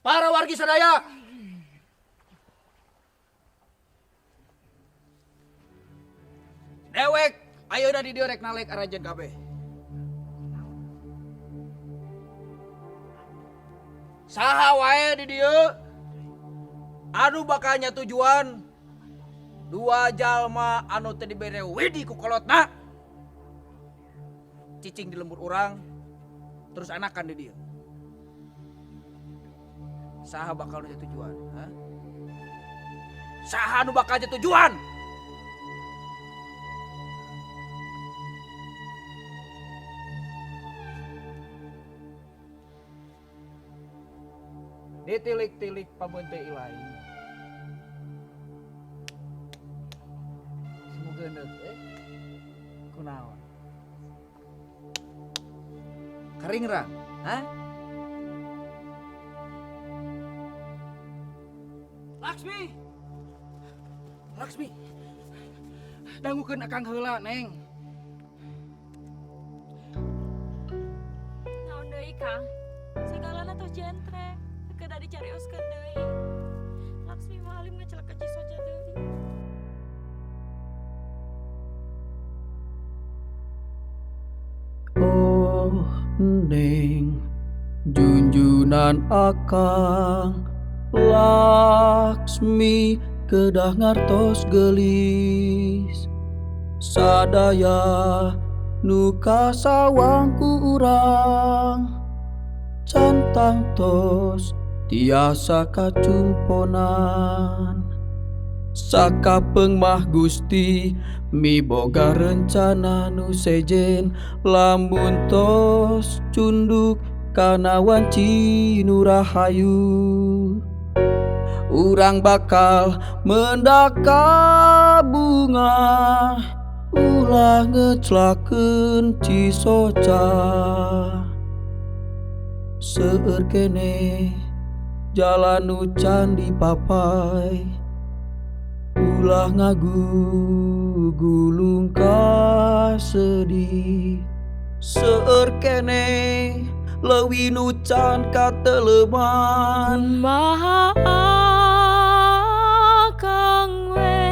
Para wargi sadaya. Dewek ayeuna di dieu rek nalek aranjeun kabeh. Saha wae di dieu anu bakal nyatujuan dua jalma anu teu dibere widi ku kolotna cicing di lembur urang terus anakan di dieu. Saha bakal nu nyatujuan, ha? Saha nu bakal nyatujuan? Ditilik-tilik pabeunte ilai. Semoga geuneuh eh. Kunaon? Kering ra? Hah? Laksmi. Laksmi. Dangukeun akang heula, Neng. Naon deui, Kang? Sagalana tos jentre, kedah dicarioskeun deui. Laksmi mah alim ngacelaka Ci Soca deui. Oh Neng, junjunan akang Laksmi kedah ngartos gelis. Sadaya nu kasawang ku urang can tangtos tiasa kacumponan. Sakapeung mah Gusti miboga rencana nu sejen, lamun tos cunduk kana wanci nu rahayu. Urang bakal mendak kabunga ulah ngeclakeun Ci Soca. Seueur keneh jalan nu can dipapai, ulah ngagugulung kasedih. Seueur keneh leuwih nu can kateleman. Kumaha akang we?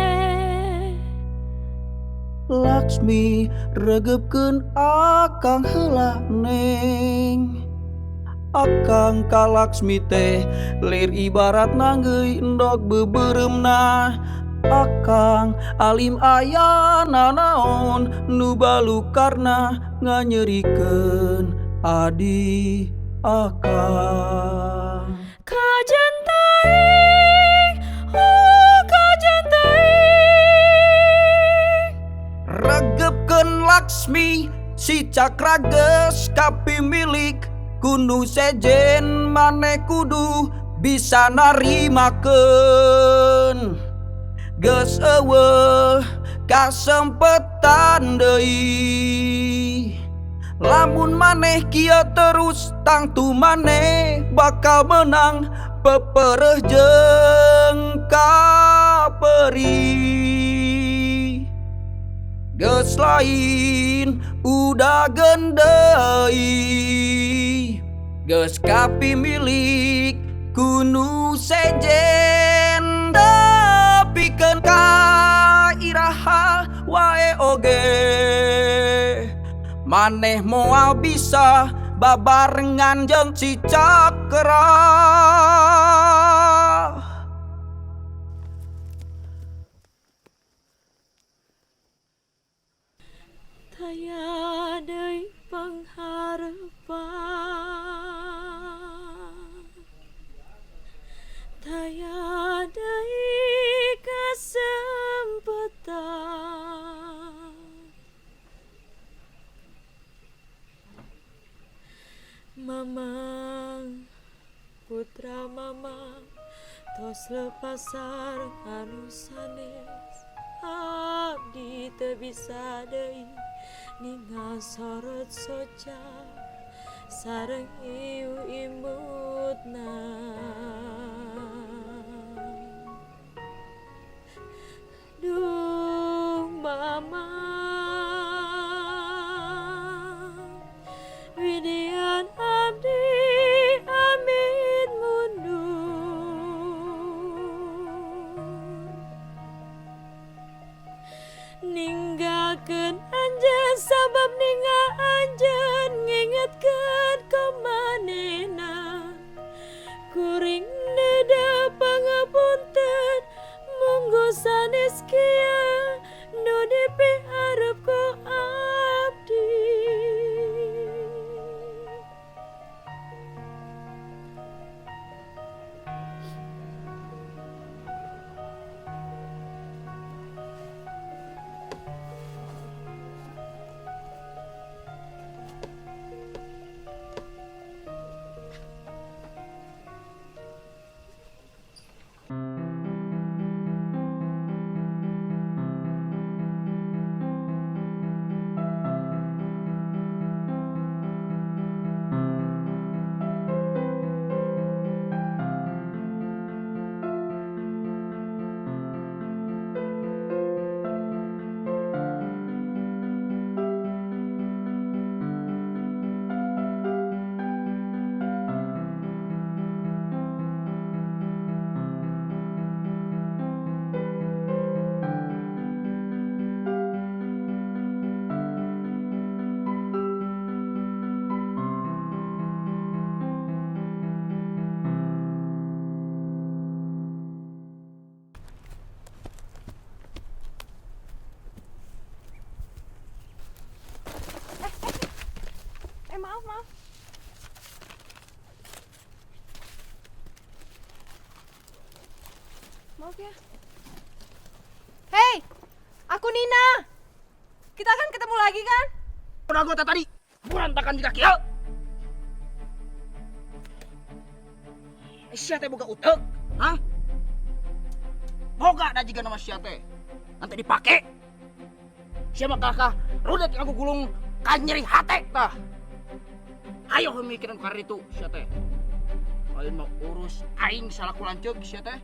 Laksmi regepkeun akang heula Neng. Akang ka Laksmi teh lir ibarat nanggeuy endog beubeuremna. Akang alim aya nanaon nu balukarna nganyerikeun adi akang. Kajen teuing, oh kajen teuing. Regepkeun Laksmi si Cakra geus kapimilik kunu sejen, maneh kudu bisa narimakeun. Geus eueuh kasempetan deui, lamun maneh kieu terus tangtu maneh bakal menang pepereuh jeung kaperi. Geus lain udah deui, geus kapimilik kunu sejen. Tepikeun ka iraha wae oge, maneh moal bisa babarengan jeung si Cakra. Taya deui pangharepan, taya deui kesempatan. Mamang putra mamang tos lepas sareng anu sanes, abdi teu bisa deui ningal sorot Soca sareng iu imutna. Duh mamang widian abdi amit mundur. Nyalakeun anjeun sabab ningal anjeun ngingetkeun ka manehna. Kuring neda pangapunten munggu sanes kieu nu dipiharep ku abdi. Maaf, maaf. Maaf ya. Hei, aku Nina. Kita akan ketemu lagi kan? Udah gua tadi berantakan di kaki ya. Sia teh boga utek, hah? Boga da jiga nama sia teh. Nanti dipake. Sia mah kakak rudet aku gulung kanyeri hate tah. Ayo mikiran kar itu sia teh. Lain mau urus aing salaku lanceuk sia teh.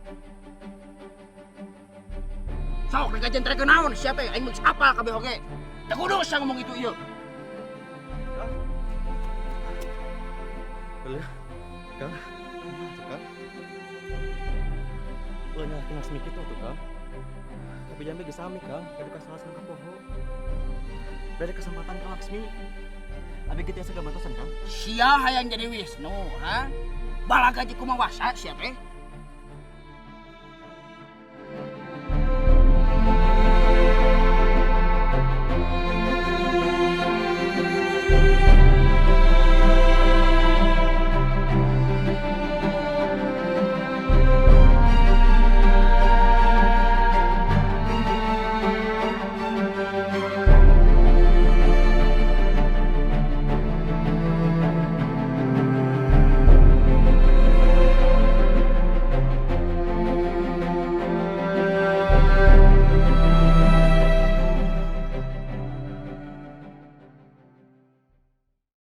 Sok rek jentre naon sia teh aing geus apal kabeh oge. Teu kudu sia ngomong itu ieu. Heuh. Kang. Kang. Ulah nyalahkeun Laksmi kitu atuh, Kang. Tapi jambe geus sami, Kang. Kadu kasalah sareng kapoho. Bere kesempatan ka Laksmi. Abi kitu asa gabantosan, Kang. Sia hayang jadi Wisnu, ha? Balaga jeung kumawasa sia teh.